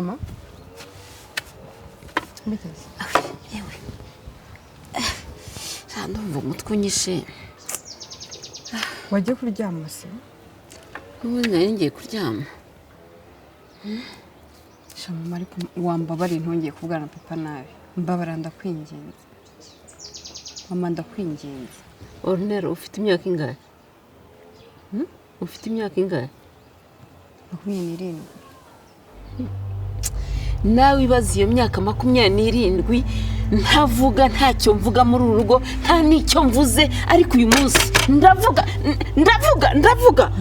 Mama, mbiteze. Yewe, ndumva umutwe unyishe. Wajya kuryama se? N'ubundi nari ngiye kuryama. Sha mama, ariko wambabariye ntongeye kuvugana na papa nabi. Mbabara, ndakwinginze mama, ndakwinginze. Ornella, ufite imyaka ingahe? Ufite imyaka ingahe? 27. Nawe ibaze, iyo myaka 27 ntavuga, ntacyo mvuga muri uru rugo, nta n'icyo mvuze, ariko uyu munsi ndavuga, ndavuga, ndavuga.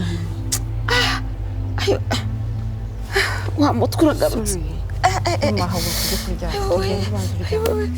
Ah, ayo, ah, wa mutwe uragarutse. Sorry mama, haguruka ujye kuryama. Tugende, ubanza uryame.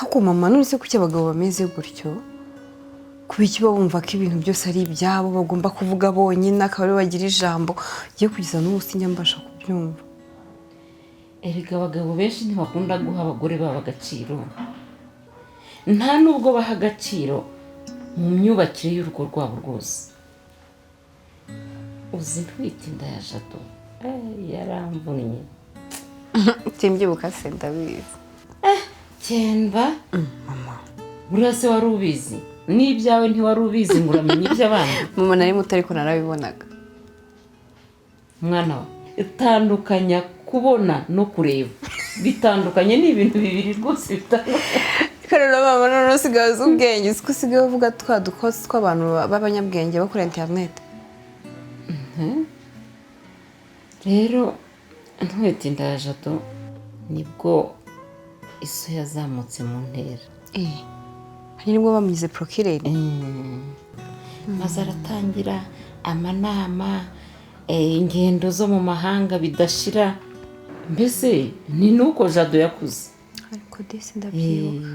Ariko mama, none se kuki abagabo bameze gutyo? Kuba iki bumva ko ibintu byose ari ibyabo, bagomba kuvuga bonyine, akaba aribo bagira ijambo? Ngiye kugeza n'ubu sinjya mbasha kubyumva. Erega abagabo benshi ntibakunda guha abagore babo agaciro, nta nubwo baha agaciro mu myubakire y'urugo rwabo rwose. Uzi ntwite inda ya Jado, yaramvunnye. Simbyibuka se? Ndabizi. Cyenda buriya se wari ubizi n'ibyawe? Ntiwari ubizi ngo uramenye iby'abandi. Mama, nari muto ariko narabibonaga. Mwana we, tandukanya kubona no kureba, bitandukanye, ni ibintu bibiri rwose bitandukanye. Ariko rero mama, none usigaye uzi ubwenge, uzi ko usigaye uvuga twa dukosi tw'abantu b'abanyabwenge bo kuri interineti. Rero ntwite inda ya Jado nibwo iso yazamutse mu ntera. Hari nibwo bamugize procureur. Maze aratangira amanama, ingendo zo mu mahanga bidashira, mbese ni nuko Jado yakuze. Ariko disi ndabyibuka,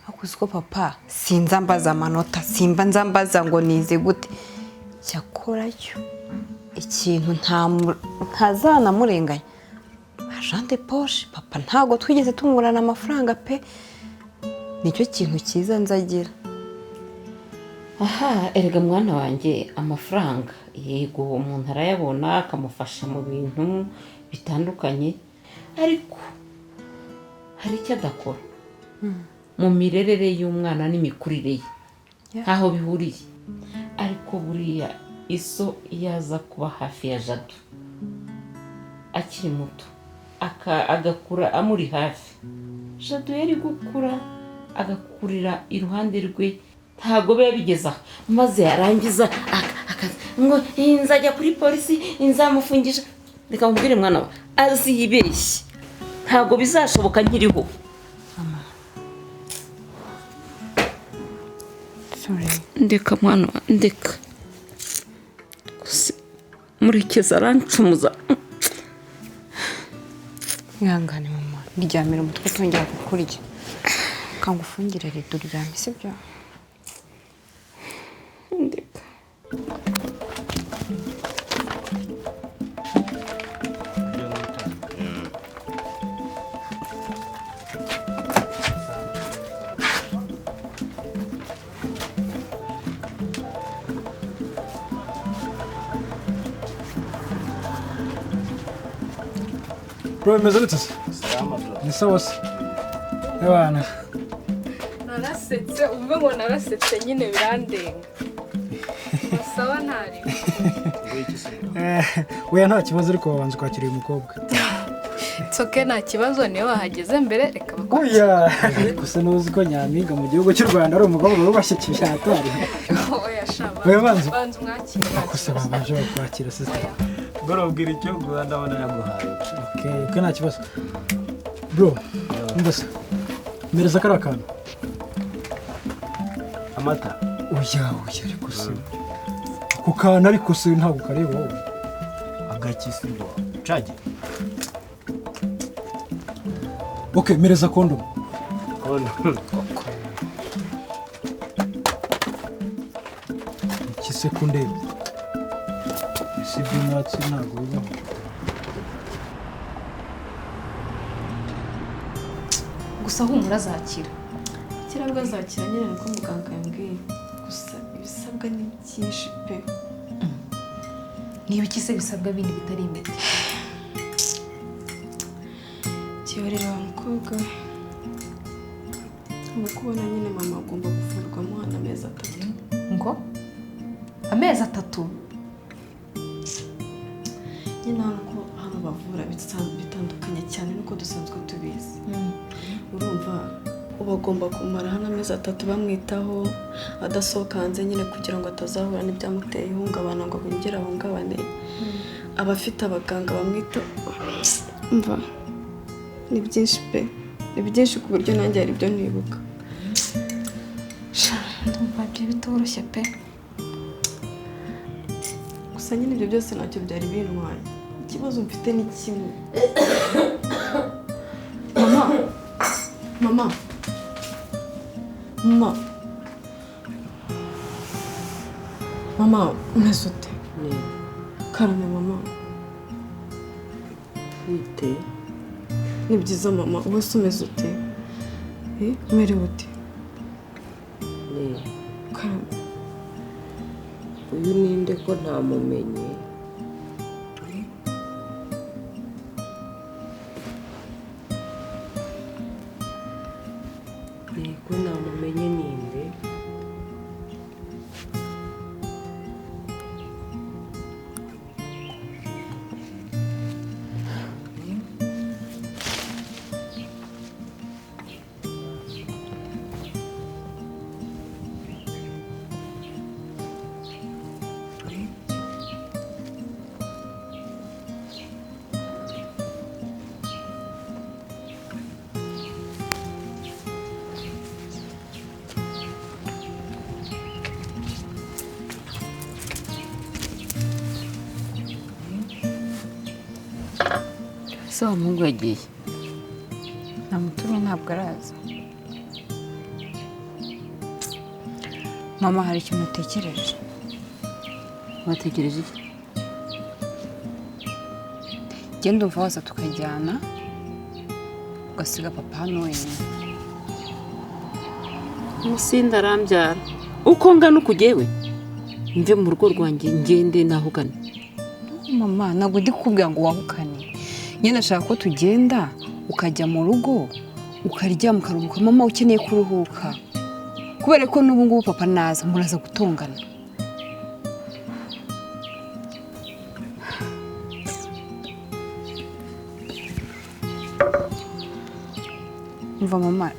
ariko uzi ko papa sinza mbaza amanota, simba nza mbaza ngo nize gute. Cyakora cyo ikintu ntazanamurenganya, argent de poche papa ntabwo twigeze tungurana amafaranga pe. Nicyo kintu cyiza nzagira. Aha erega mwana wanjye, amafaranga yego umuntu arayabona akamufasha mu bintu bitandukanye, ariko hari icyo adakora mu mirerere y'umwana n'imikurire ye. Ntaho bihuriye. Ariko buriya iso iyo aza kuba hafi ya Jado akiri muto, agakura amuri hafi, Jado yari gukura agakurira iruhande rwe, ntabwo biba bigeze aho maze yarangiza ngo "Eh, nzajya kuri polisi, nzamufungisha." Reka mubwire mwana we, azibeshye, ntabwo bizashoboka nkiriho. Sorry. Ndeka mwana wa, ndeka. Gusa Murekezi arancumuza. Ihangane mama, ndyamira umutwe utongera kukurya. Kanga ufungire rido uryame, sibyo? Ndeka. Bro, bimeze bite se? Ni sawa se? Ebana. Narasetse, umve ngo narasetse nyine birandenga. Basaba ntari. Oya, nta kibazo, ariko wabanza kwakira uyu mukobwa. It's okay, nta kibazo, niyo bahageze mbere, reka bakwakire. Oya, ariko se ntuzi ko nyampinga mu gihugu cy'u Rwanda ari umukobwa wubashye kibyatari? Oya sha. Oya, banza. Banza umwakire. Ako se babanje bakwakira, sister. Bro, bwira icyo guha, ndabona yaguhaye. Okay, nta kibazo. Bro, mbese mereza kariya kantu. Amata. Oya, oya, ariko se ako kantu, ariko se ntabwo kareba wowe. Agakisi bro. Cagi. Okay, mereza kondomu. Kondo. Iki se kundeba? Ese ibyo natsi ntabwo bibaho. Gusa humura azakira. Gukira bwo azakira nyine, niko muganga yambwiye. Gusa ibisabwa ni byinshi pe. Niba iki se bisabwa bindi bitari imiti? Kiyorera wa mukobwa we. Ngo kubona nyine mama agomba kuvurwa amuhana amezi 3. Ngo? Amezi 3? Nyine hano ko hano bavura bitandukanye cyane nuko dusanzwe tubizi. Urumva uba agomba kumara hano amezi 3 bamwitaho, adasohoka hanze nyine kugira ngo atazahura n'ibyamuteye ihungabana ngo yongere ahungabane. Aba afite abaganga bamwitaho. Umva, ni byinshi pe, ni byinshi ku buryo nanjye hari ibyo ntibuka. Ndumva ibyo bitoroshye pe. Gusa nyine ibyo byose ntacyo byari bintwaye. Ikibazo mfite ni kimwe. Mama, mama, mama, mama, umeze ute? Karame mama. Wite. Ni byiza mama, wowe se umeze ute? Umerewe ute? Karame. Uyu ninde ko ntamumenye? Ko ntamumenye ninde? Se wa muhungu yagiye? Namutumye ntabwo araza. Mama, hari ikintu utekereje? Watekereje iki? Genda umva waza tukajyana, ugasiga papa hano wenyine. Musinda arambyara. Uko ngana ukugewe mve mu rugo rwanjye ngende nahukane. Mama, ntabwo ndi kukubwira ngo wahukane. Nyine nashaka ko tugenda ukajya mu rugo ukaryama ukaruhuka. Mama, ukeneye kuruhuka kubera ko n'ubu ngubu papa naza muraza gutongana. Umva mama,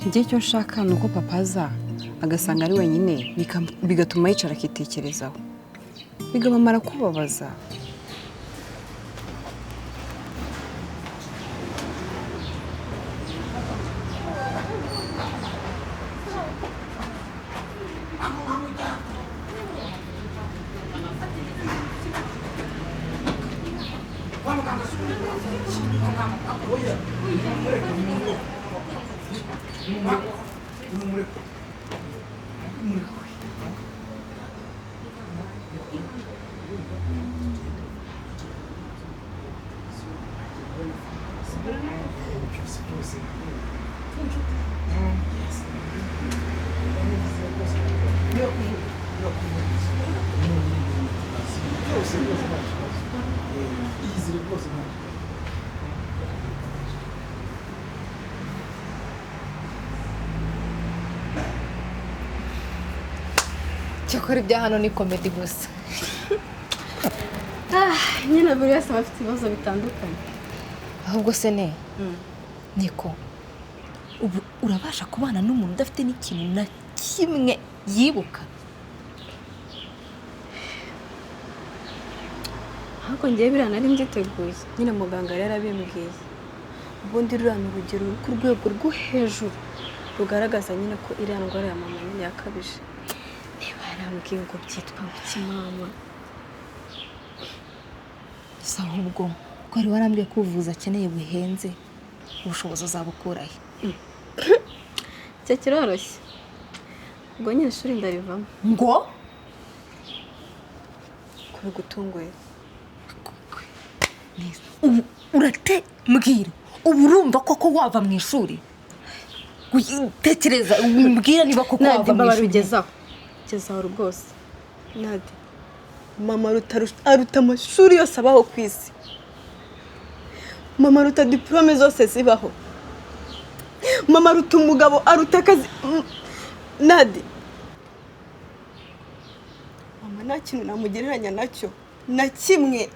njye icyo nshaka ni uko papa aza agasanga ari wenyine, bigatuma yicara akitekerezaho, bigamamara kubabaza. Cyakora ibya hano ni komedi gusa. Nyine buri wese aba afite ibibazo bitandukanye. Ahubwo se ne niko ubu urabasha kubana n'umuntu udafite n'ikintu na kimwe yibuka? Ariko ngiye biriya nari mbyiteguye. Nyine muganga yari yarabimbwiye. Ubundi ruriya ni urugero ruri ku rwego rwo hejuru rugaragaza nyine ko iriya ndwara ya mama nyine yakabije. Niba yarambwiye ngo byitwa iki mama? Gusa ahubwo ko wari warambwiye ko ubuvuzi akeneye buhenze, ubushobozi uzabukurahe? Icyo kiroroshye. Ubwo nyine ishuri ndarivamo. Ngo kubigutunguye? Ubu urate mbwira, ubu urumva koko wava mu ishuri? Tekereza umbwira niba koko wava mu ishuri. Ugezaho gezaho rwose Nadi, mama aruta amashuri yose abaho ku isi. Mama aruta diplome zose zibaho. Mama aruta umugabo, aruta akazi. Nadi, mama nta kintu namugereranya nacyo na kimwe.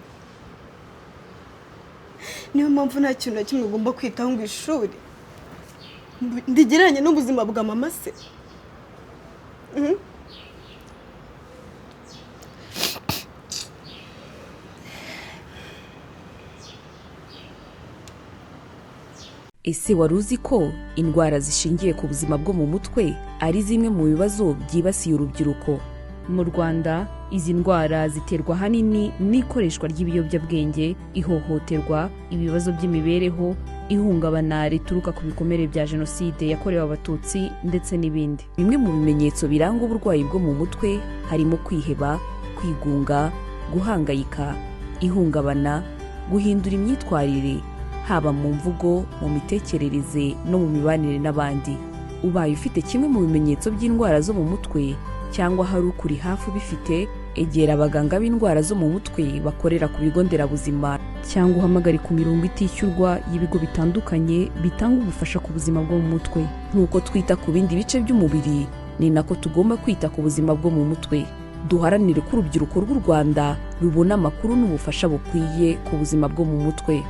Niyo mpamvu nta kintu na kimwe ugomba kwitaho ngo ishuri ndigereranye n'ubuzima bwa mama se. Ese wari uzi ko indwara zishingiye ku buzima bwo mu mutwe ari zimwe mu bibazo byibasiye urubyiruko mu Rwanda? Izi ndwara ziterwa ahanini n'ikoreshwa ry'ibiyobyabwenge, ihohoterwa, ibibazo by'imibereho, ihungabana rituruka ku bikomere bya Jenoside yakorewe Abatutsi ndetse n'ibindi. Bimwe mu bimenyetso biranga uburwayi bwo mu mutwe harimo kwiheba, kwigunga, guhangayika, ihungabana, guhindura imyitwarire haba mu mvugo, mu mitekerereze no mu mibanire n'abandi. Ubaye ufite kimwe mu bimenyetso by'indwara zo mu mutwe cyangwa hari ukuri hafi ubifite, egera abaganga b'indwara zo mu mutwe bakorera ku bigo nderabuzima cyangwa uhamagare ku mirongo itishyurwa y'ibigo bitandukanye bitanga ubufasha ku buzima bwo mu mutwe. Nk'uko twita ku bindi bice by'umubiri, ni nako tugomba kwita ku buzima bwo mu mutwe. Duharanire ko urubyiruko rw'u Rwanda rubona amakuru n'ubufasha bukwiye ku buzima bwo mu mutwe.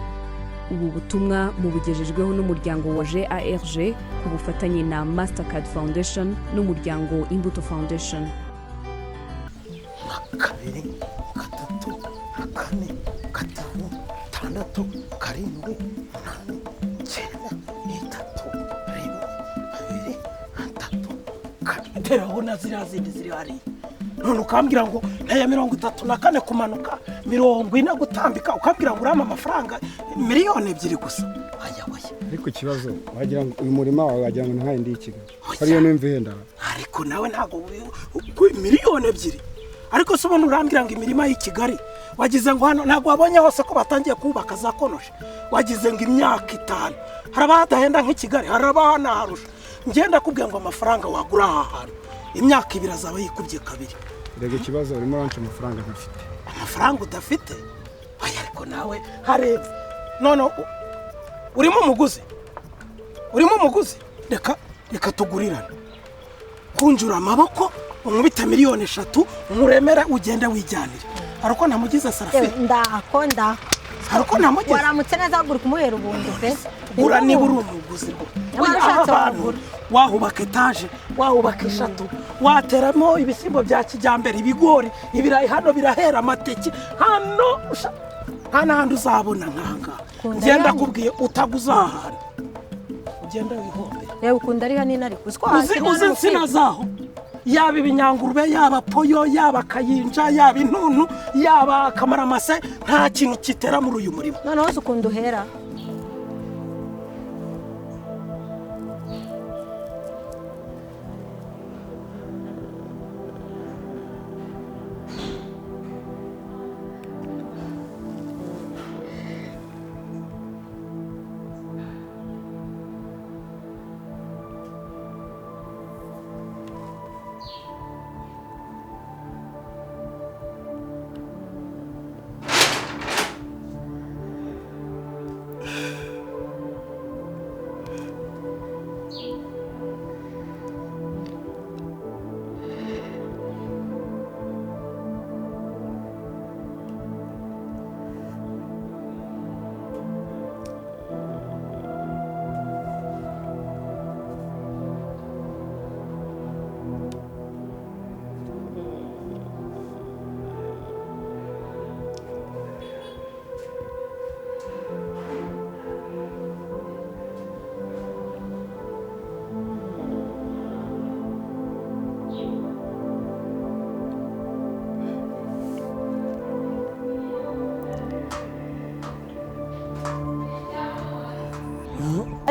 Ubu butumwa mubugejejweho n'umuryango wa GAERG ku bufatanye na Mastercard Foundation n'umuryango Imbuto Foundation. 2, 3, 4, 5, 6, 7, 8, 9, 3, 1, 2, 3, 4. Terabona ziriya zindi ziri hariya, none ukambwira ngo ntaya 34 kumanuka, 40 gutambika, ukambwira ngo urampa amafaranga 2 miliyoni gusa. Aya waya. Ariko ikibazo, wagira ngo uyu murima wawe wagira ngo ni nk'ayindi y'i Kigali, ariyo nimva ihenda. Ariko nawe ntabwo 2 miliyoni, ariko se ubona urambwira ngo imirima y'i Kigali, wagize ngo hano ntabwo wabonye hose ko batangiye kubaka za konoshi? Wagize ngo imyaka 5 haraba hadahenda nk'i Kigali? Haraba hanaharusha. Ngenda kubwira ngo amafaranga wagura aha hantu, imyaka 2 azaba yikubye kabiri. Rega ikibazo, urimo uranca amafaranga ntafite. Amafaranga udafite? Aya, ariko nawe harebye none urimo umuguzi, urimo umuguzi. Reka tugurirane, kunjura amaboko unkubite 3 miliyoni, nkuremere ugende wijyanire. Hari uko ntamugize, Sarafina? Ndako ndako. Hari uko ntamugize? Waramutse neza, uri kumuhera ubuntu pe. Gura niba uri umuguzi rwo. Nyamara Aha ushatse hantu wagura. Wahubaka etaje, wahubaka eshatu, wateramo ibishyimbo bya kijyambere, ibigori, ibirayi, hano birahera, amateke hano nta n'ahandi uzabona nk'aha ngaha. Kunda Ngenda yanyu. Kubwiye utaguze aha hantu, ugenda wihombera. Reba ukunda ari hanini, ariko uzi ko Uzi hasi uzi insina zaho, yaba ibinyangurube, yaba poyo, yaba kayinja, yaba intuntu, yaba akamaramase, nta kintu kitera muri uyu murima. Noneho uzi ukunda uhera.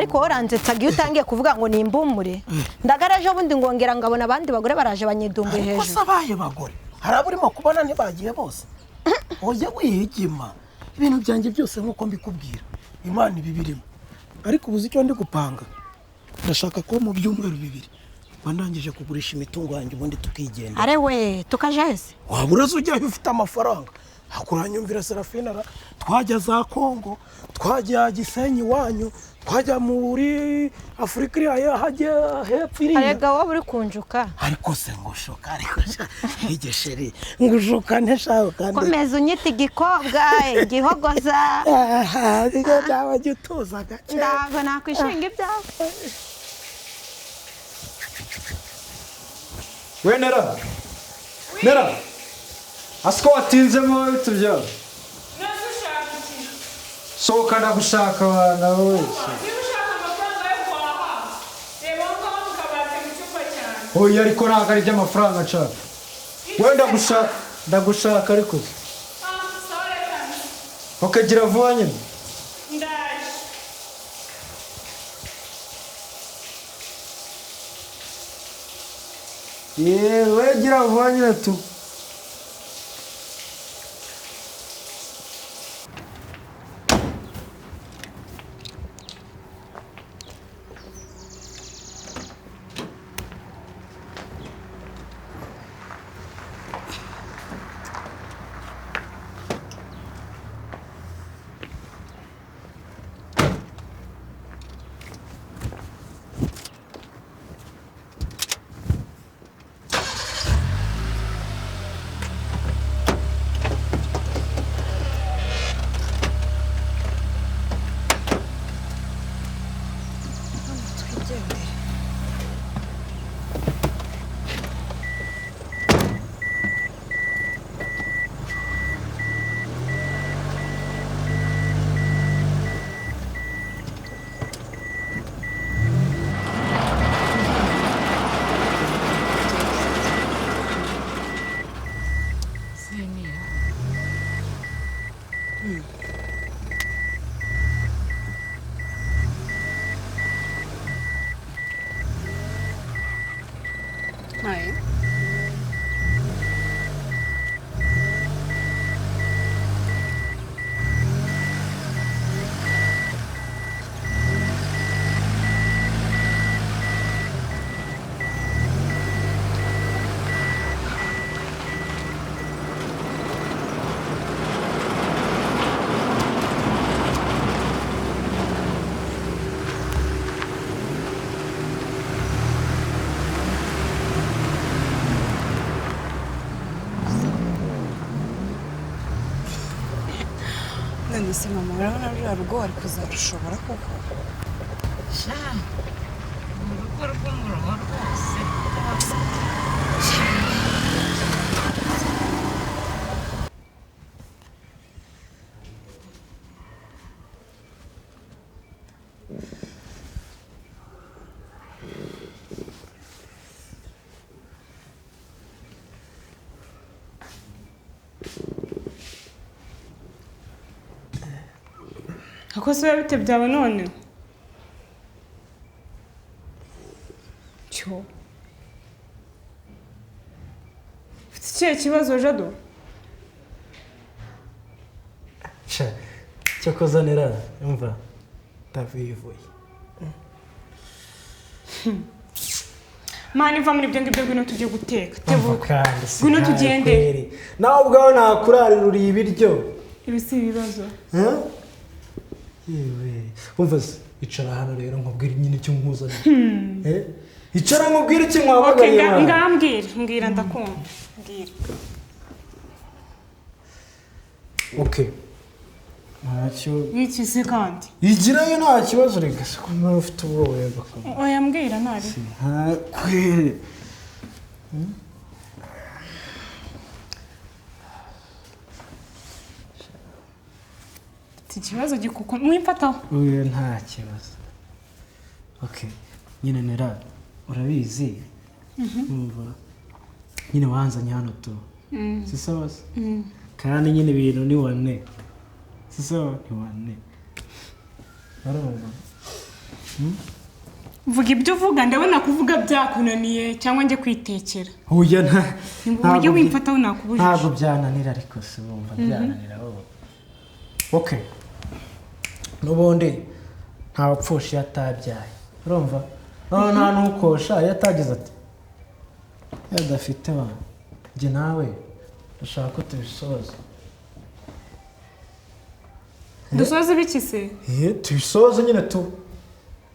Ariko woranzetsaga iyo utangiye kuvuga ngo nimbumure. Ndagara ejo bundi ngongera ngabona abandi bagore baraje banyidumbuye Ariko hejuru. Se abaye bagore hari abo urimo kubona ntibagiye bose? Ujya wihigima ibintu byanjye byose nk'uko mbikubwira, Imana ibibirimo. Ariko ubuze icyo ndi gupanga, ndashaka ko mu byumweru 2 mba ndangije kugurisha imitungo yanjye, ubundi tukigendera. Are we, tukaja hese? Waba uraza ujyayo ufite amafaranga, hakuranyumvira Serafina ra. Twajya za Kongo, twajya Gisenyi iwanyu, twajya muri Afurika iriya hajya hepfo iriya. Arega wowe uri kunjuka. Ariko se ngushuka, ariko igesheri ngushuka nteshaka kandi. Komeza unyita igikobwa, igihogoza. Aha, bigo byawe jya utuza gake. Ntabwo nakwishinga ibyawe. We Nera, Nera, asiko watinzemo bitubya. Sohoka ndagushaka wana wese. Niba ushaka amafaranga yo guhaha, reba aho ngaho mu kabati mu cyumba cyanjye. Oya, ariko ntabwo ari iby'amafaranga nshaka. We ndagushaka, ndagushaka ariko. Ah, sawa, reka nze. Ukagira vuba nyine. Ndaje. Yewe gira vuba nyine tu. Twigendere. Seniya. Hi. None se mama, urabona ruriya rugo wari kuzarushobora koko? Sha, ni urugo rw'umuruho rwose. Ako se biba bite byawe none? Cyo. Ufite ikihe kibazo Jado? Sha, cyokoza Nera, umva ndavivuye. Mani, va muri ibyo ngibyo, ngwino tujye guteka. Tebuka. Kandi si Ngwino nkawe tugende. kweri. Nawe ubwawe nakurarira uriye ibiryo. Ibi si ibibazo. Eh? Yewe, umva se, icara hano rero nkubwire nyine icyo nkuzaniye. Eh? Icara nkubwire icyo Okay, nkwabagariye. Mwana. ngambwira, mbwira ndakumva. Mbwira. Okay. Ntacyo. Iki se kandi? Igirayo nta kibazo reka se ko nawe ufite ubwoba yego. Oya mbwira ntari. Nta kweri. Ufite ikibazo gikuko mwimfataho. Oya nta kibazo. Okay. Nyine Nera, urabizi? Umva. Nyine wanzanye hano tu. Si sawa se? Kandi nyine ibintu ni wane. Si sawa ni wane. Urumva? Vuga ibyo uvuga, ndabona kuvuga byakunaniye cyangwa njye kwitekera. Oya, nta uburyo wimfataho nakubujije. Ntabwo byananira, ariko si bumva byananira wowe. Okay, n'ubundi nta wapfusha iyo atabyaye, urumva? Noneho nta n'ukosha iyo atagize ati iyo adafite bana. Njye nawe ndashaka ko tubisoza. Dusoze ibiki se? Tubisoze nyine tu.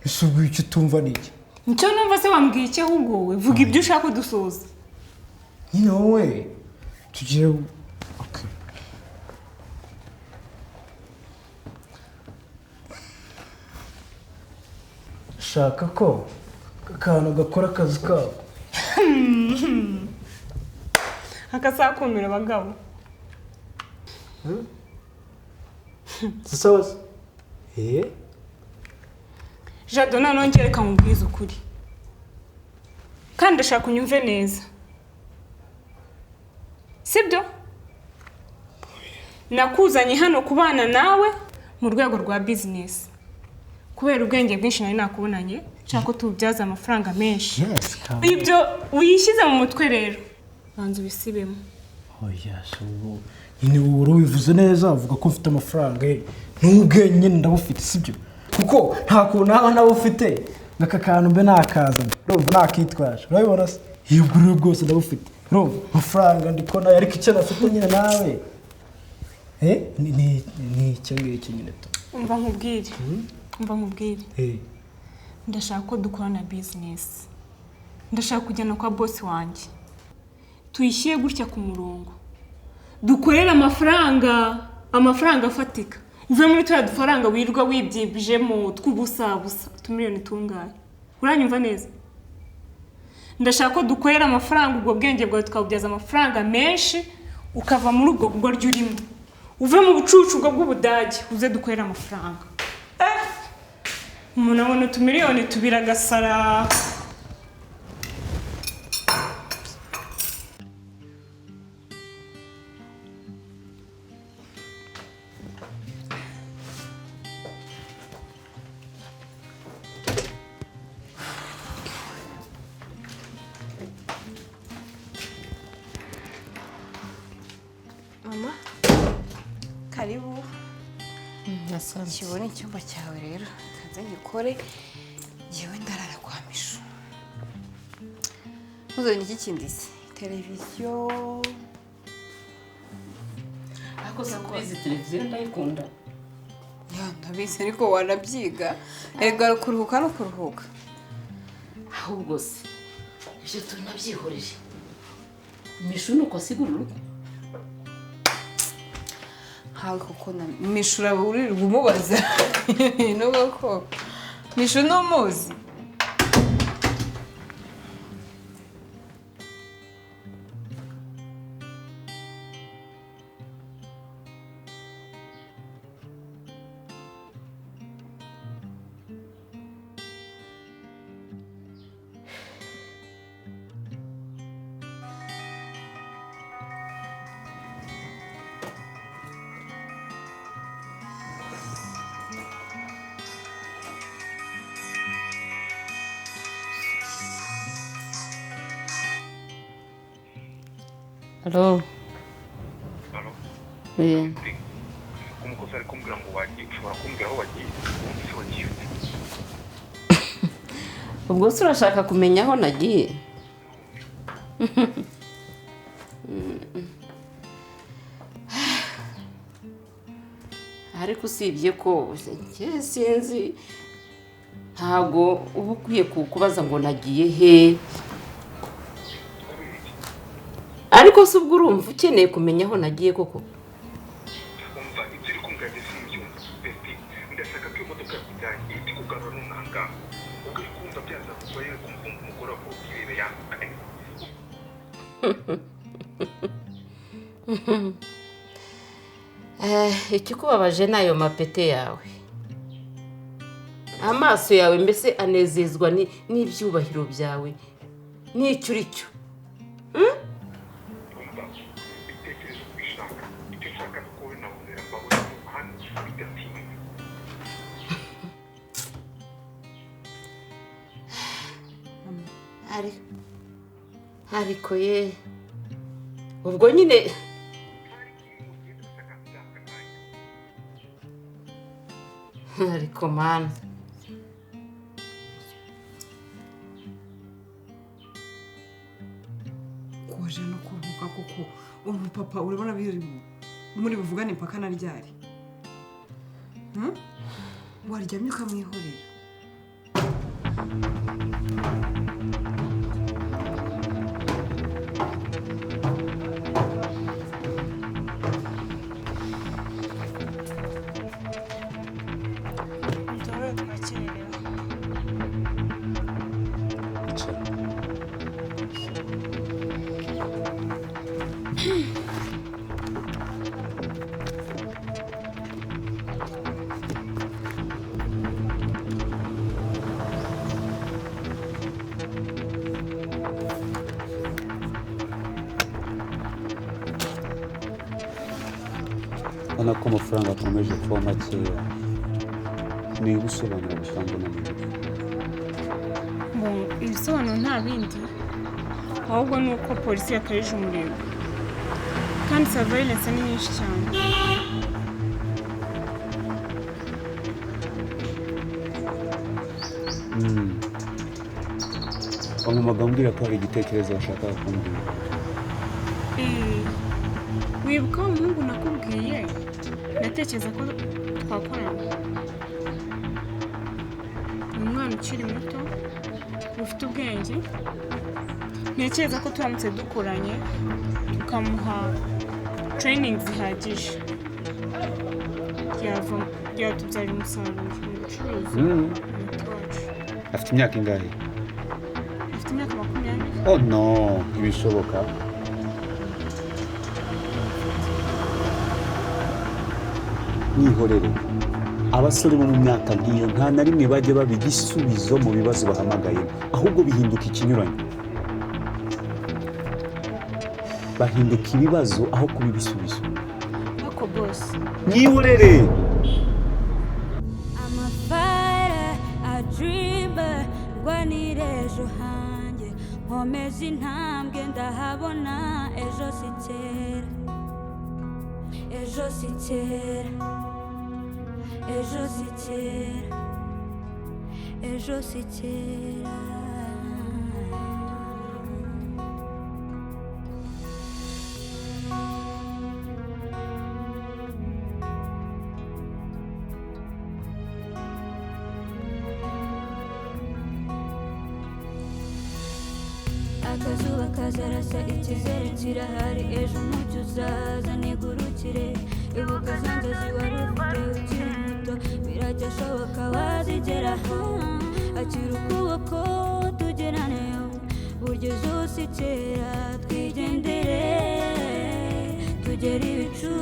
Ese ubwo icyo utumva ni iki? Icyo numva se wambwiye iki ahubwo wowe? Vuga ibyo ushaka ko dusoza. Nyine wowe tugiye. Okay. Shaka ko akantu gakora akazi kabo. Akasakumira abagabo. Sawa. Jado, noneho njye reka nkubwize ukuri, kandi ndashaka unyumve neza, sibyo? Nakuzanye hano kubana nawe mu rwego rwa bizinesi kubera ubwenge bwinshi nari nakubonanye, nshaka ko tubyaza amafaranga menshi. Ibyo uyishyize mu mutwe rero banza ubisibemo. Oya, ubu nyine ubu ubivuze neza, uvuga ko mfite amafaranga n'ubwenge nyine ndabufite, sibyo? Kuko nta kuntu naba ndabufite n'aka kantu mbe nakazana, urumva nakitwaje, urabibona se? Ubwo rero bwose ndabufite, urumva amafaranga ndikona, ariko icyo nafite nyine nawe ni icyo ngicyo nyine tu. Umva nkubwire, umva nkubwire, ndashaka ko dukorana bizinesi, ndashaka kujyana kwa bosi wanjye, tuyishyire gutya ku murongo, dukorere amafaranga, amafaranga afatika. Uve muri turiya dufaranga wirirwa wibyibijemo tw'ubusabusa, utumiliyoni tungahe? Uranyumva neza? Ndashaka ko dukorera amafaranga, ubwo bwenge bwawe tukabubyaza amafaranga menshi, ukava muri ubwo bugoryi urimo, uve mu bucucu ubwo bw'Ubudage, uze dukorere amafaranga. Umuntu abona utumiliyoni tubiri agasara. Mama, karibu. Kibone icyumba cyawe rero, kanze ngikore, ngewe ndarara kwa Mishu. Muzone iki kindi se? Televiziyo. Ariko se televiziyo ndayikunda. Ya, ndabizi ariko wanabyiga. Erega kuruhuka no kuruhuka. Ahubwo se ibyo tunabyihorere. Mishu nuko asigura urugo. Hawe kuko na Mishu uraburirwa umubaza. Nubwo ko Mishu numuzi. Alo. Alo. Eh. Umukozi ari kumbwira ngo wagiye, ushobora kumbwira aho wagiye, ubundi se wagiye ute? Ubwo se urashaka kumenya aho nagiye? Ariko usibye ko njye sinzi, ntago uba ukwiye kukubaza ngo nagiye he. Ariko se ubwo urumva ukeneye kumenya aho nagiye koko? Umva ibyo uri kumbwira njye simbyumva. Besti, ndashaka ko imodoka yakujyanye ihita ikugarura nonaha. Ubwo uri kumva byazakuba yewe kumva umugore wawe ubwirebe yambaye. Ikikubabaje ni ayo mapete yawe. Amaso yawe mbese anezezwa n'ibyubahiro byawe n'icyo uri cyo. Ariko ye ubwo nyine ariko mana Koje no kuvuga koko ubu papa urabona biri muri buvugane mpaka na ryari? Waryamye ukamwihorera. Ubona ko amafaranga akomeje kuba makeya, ni ibisobanuro bitangwa na muganga. Ibisobanuro nta bindi, ahubwo ni uko polisi yakarije umurego kandi surveillance ni nyinshi cyane. Wampamagaye umbwira ko hari igitekerezo washakaga kumbwira. Wibuka wa muhungu nakubwiye natekereza ko twakorana? Ni umwana ukiri muto ufite ubwenge, ntekereza ko turamutse dukoranye tukamuha training zihagije byatubyarira umusaruro mu bucuruzi umuti wacu. Afite imyaka ingahe? Afite imyaka 20. Oh no, ntibishoboka. Mwihorere, abasore bo mu myaka nk'iyo nta na rimwe bajya baba igisubizo mu bibazo bahamagaye, ahubwo bihinduka ikinyuranyo, bahinduka ibibazo aho kuba ibisubizo. Ako boss, mwihorere. Rwanira ejo hanjye nkomeza intambwe ndahabona ejo si kera, ejo si kera, ejo si kera, ejo si kera. Akazuba kazarasa icyizere kirahari, ejo umucyo uzaza nigurukire, ibuka za nzozi wari ufite ukiri muto, biracyashoboka wazigeraho, akira ukuboko tugeraneyo, burya ejo si kera, twigendere tugere ibicu.